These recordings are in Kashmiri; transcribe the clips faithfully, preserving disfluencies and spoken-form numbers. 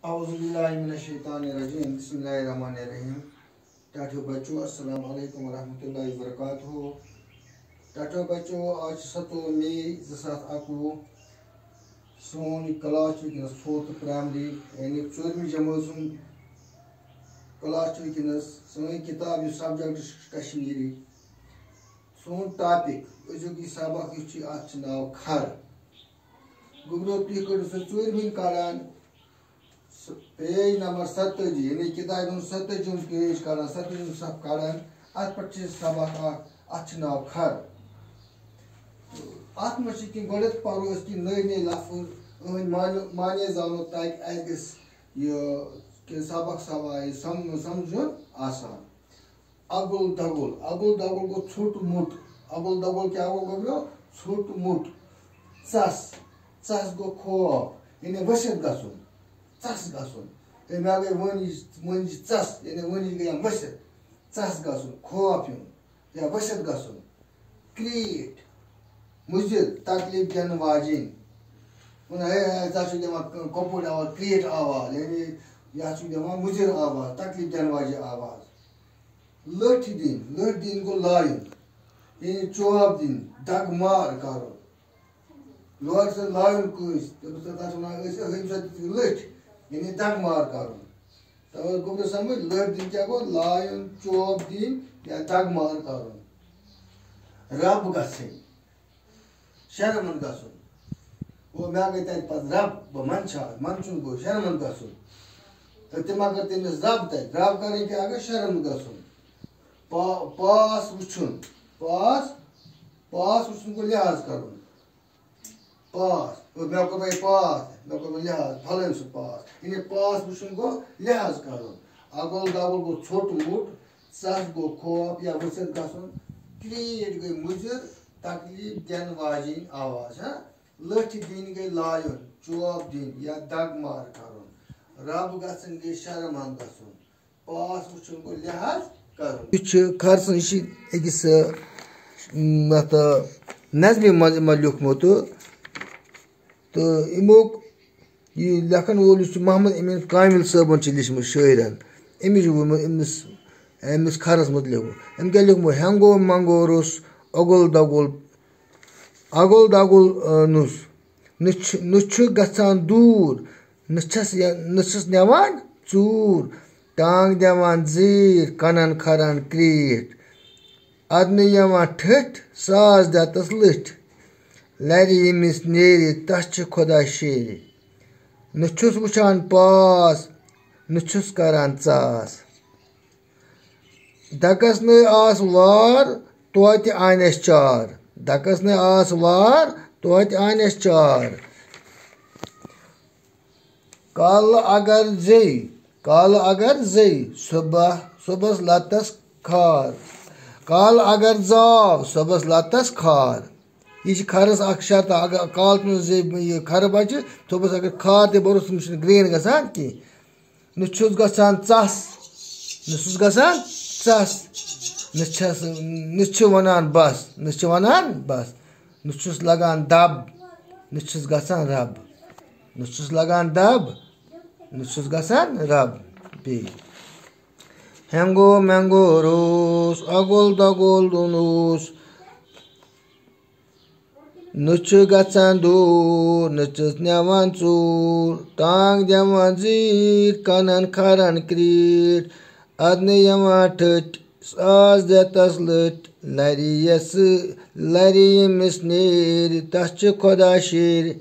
اعوذ باللہ من الشیطان الرجیم، بسم اللہ الرحمن الرحیم۔ ٹاٹھیو بچو، السلام علیکم ورحمۃ اللہ وبرکاتہ۔ ٹاٹھیو بچو، آز چھُ ستووُہ مئی زٕ ساس اَکوُہ۔ سون یہِ کلاس چھُ وٕنکیٚنَس فورتھ پرائمری، یعنی ژوٗرمہِ جمٲژ ہُنٛد کلاس چھُ وٕنکیٚنَس۔ سٲنۍ کِتاب، یُس سبجیکٹ چھُ، چھُ کشمیٖری۔ سون ٹاپک، أزیُک یہِ سبق یُس چھُ، اَتھ چھُ ناو کھر۔ گوٚبرو، تُہۍ کٔرِو سُہ ژوٗرمہِ کڑان۔ سُہ پیج نمبر ستٲجی، یعنی کِتابہِ ہُنٛد ستٲجِہُم پیج کڑان، ستٲجِہُم صفہٕ کڑان۔ اَتھ پٮ۪ٹھ چھِ سبق اکھ، اَتھ چھُ ناو کھر۔ اَتھ منٛز چھِ کینٛہہ، گۄڈٕنٮ۪تھ پَرو أسۍ کینٛہہ نٔوۍ نٔوۍ لفظ، أہٕنٛدۍ معنی، معنی زانو، تاکہِ اَسہِ گژھِ یہِ کہِ سبق سوال یہِ سم-، سمجھُن آسان۔ اگُل دگُل، اگُل دگُل گوٚو ژھوٚٹ موٚٹ۔ اگُل دگُل کیٛاہ گوٚو گوٚبرو؟ ژھوٚٹ موٚٹ۔ ژَس، ژَس گوٚو خوف، یعنی ؤسِتھ گژھُن۔ ژَس گژھُن۔ ہے، مےٚ گٔے وٲنِج، وٲنِج ژَس، یعنی وٲنِج گٔیَم ؤسِتھ۔ ژَس گژھُن، خوف یُن یا ؤسِتھ گژھُن۔ کرٛیٖٹھ، مُضِر، تکلیٖف دِنہٕ واجِنۍ۔ وَنان، ہے، ہے، ژٕ چھُکھ دِوان ک-، کۄپُر آواز، کرٛیٖٹھ آواز، یعنی یہِ ہا چھُکھ دِوان مُضِر آواز، تکلیٖف دِنہٕ واجِنۍ آواز۔ لٔٹھۍ دِنۍ، لٔٹھۍ دِنۍ گوٚو لایُن، یعنی چوب دِنۍ، دَگ مار کَرُن۔ لورِ سۭتۍ لایُن کٲنٛسہِ، تٔمِس سۭتۍ، تَتھ چھِ وَنان أسۍ، أمِس سۭتۍ دِژ لٔٹھۍ، یعنی دَگ مار کَرُن۔ تَوَے گوٚو مےٚ سَمٕجھ، لٔٹھۍ دِنۍ کیٛاہ گوٚو؟ لایُن، چوب دِنۍ یا دَگ مار کَرُن۔ رَب گژھٕنۍ، شرمنٛد گژھُن۔ گوٚو، مےٚ گٔے تَتہِ پَتہٕ رَب، بہٕ منٛدچھان، منٛدچھُن گوٚو شرمنٛد گژھُن۔ تہٕ تِم اگر تٔمِس رَب تَتہِ، رَب کَرٕنۍ کیٛاہ؟ اگر شرمنٛد گژھُن۔ پا-، پاس وٕچھُن، پاس، پاس وٕچھُن گوٚو لحاظ کَرُن۔ پاس، مےٚ کوٚر وۄنۍ پاس، مےٚ کوٚر وۄنۍ لحاظ، پھلٲنۍ سُنٛد پاس۔ یعنی پاس وٕچھُن گوٚو لحاظ کَرُن۔ اَگُل دَگُل گوٚو ژھوٚٹ موٚٹ، ژَس گوٚو خوف یا ؤسِتھ گژھُن، کرٛیٖٹھ گٔے مُضِر، تکلیٖف دِنہٕ واجِنۍ آواز، ہاں؟ لٔٹھۍ دِنۍ گٔے لایُن، چوب دِنۍ یا دَگ مار کَرُن۔ رَب گژھٕنۍ گٔے شرمنٛد گژھُن۔ پاس وٕچھُن گوٚو لحاظ کَرُن۔ یہِ چھُ کھر سٕنٛز، یہِ چھِ أکِس، ٲ، اَتھ، ٲ، نظمہِ منٛز یِمَن لیوٗکھمُت۔ تہٕ اَمیُک یہِ لیکھَن وول یُس چھُ، محمد امیٖن کامل صٲبَن چھِ لیٖچھمٕژ شٲعرَن۔ أمِس چھُ ووٚنمُت أمِس، أمِس کھرَس مُتعلِق۔ أمۍ کیٛاہ لیوٗکھمُت؟ ہٮ۪نٛگو مٮ۪نٛگو روٚس اَگُل دَگُل، اَگُل دَگُل، ٲ، نُس۔ نہٕ چھُ، نہٕ چھُ گژھان دوٗر، نہٕ چھَس یہِ، نہٕ چھُس نِوان ژوٗر۔ ٹانٛگ دِوان زیٖر، کَنَن کھَران کرٛیٖٹھ۔ اَدنہٕ یِوان ٹھٔٹھۍ، ساز دٮ۪تَس لٔٹھۍ۔ لَرِ ییٚمِس نیرِ، تَس چھِ خۄدا شیرِ۔ نہٕ چھُس وٕچھان پاس، نہٕ چھُس کَران ژاس۔ دَکَس نٔے آس وار، توتہِ آنٮ۪س چار۔ دَکَس نٔے آس وار، توتہِ آنٮ۪س چار۔ کالہٕ اگر زے، کالہٕ اگر زے، صُبح، صُبحَس لَتَس کھار۔ کالہٕ اگر زاو، صُبحَس لَتَس کھار۔ یہِ چھِ کھرَس اَکھ شرطہ، اگر کالہٕ پیوٚن زے یہِ کھرٕ بَچہِ، صُبحَس اگر کھار تہِ بوٚرُس، تٔمِس چھُنہٕ گرٛین گژھان کینٛہہ۔ نہٕ چھُس گژھان ژَس، نہٕ چھُس گژھان ژَس، نہٕ چھَس، نہٕ چھِ وَنان بَس، نہٕ چھِ وَنان بَس، نہٕ چھُس لَگان دَب، نہٕ چھُس گژھان رَب، نہٕ چھُس لَگان دَب، نہٕ چھُس گژھان رَب۔ بیٚیہِ ہٮ۪نٛگو مٮ۪نٛگو روٗس، اَگُل دَگُل روٗس۔ نہٕ چھُ گژھان دوٗر، نہٕ چھُس نِوان ژوٗر۔ ٹانٛگ دِوان زیٖر، کَنَن کھَران کرٛیٖٹھ۔ اَدنہٕ یِوان ٹھٔٹھۍ، ساز دٮ۪تَس لٔٹھۍ۔ لَرِ یَسہٕ، لَرِ ییٚمِس نیرِ، تَس چھِ خۄدا شیرِ۔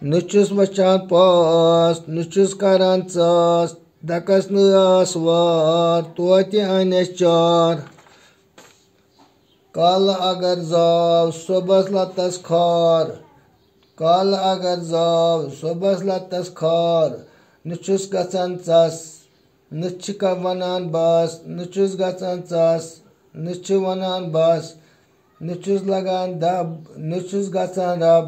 نہٕ چھُس وٕچھان پاس، نہٕ چھُس کَران ژاس۔ دَکَس نہٕ آس وار، توتہِ اَنٮ۪س چار۔ کالہٕ اگر زاو، صُبحَس لَتَس کھار۔ کالہٕ اگر زاو، صُبحَس لَتَس کھار۔ نہٕ چھُس گژھان ژَس، نہٕ چھِ کا-، وَنان بَس، نہٕ چھُس گژھان ژَس، نہٕ چھِ وَنان بَس، نہٕ چھُس لَگان دَب، نہٕ چھُس گژھان رَب،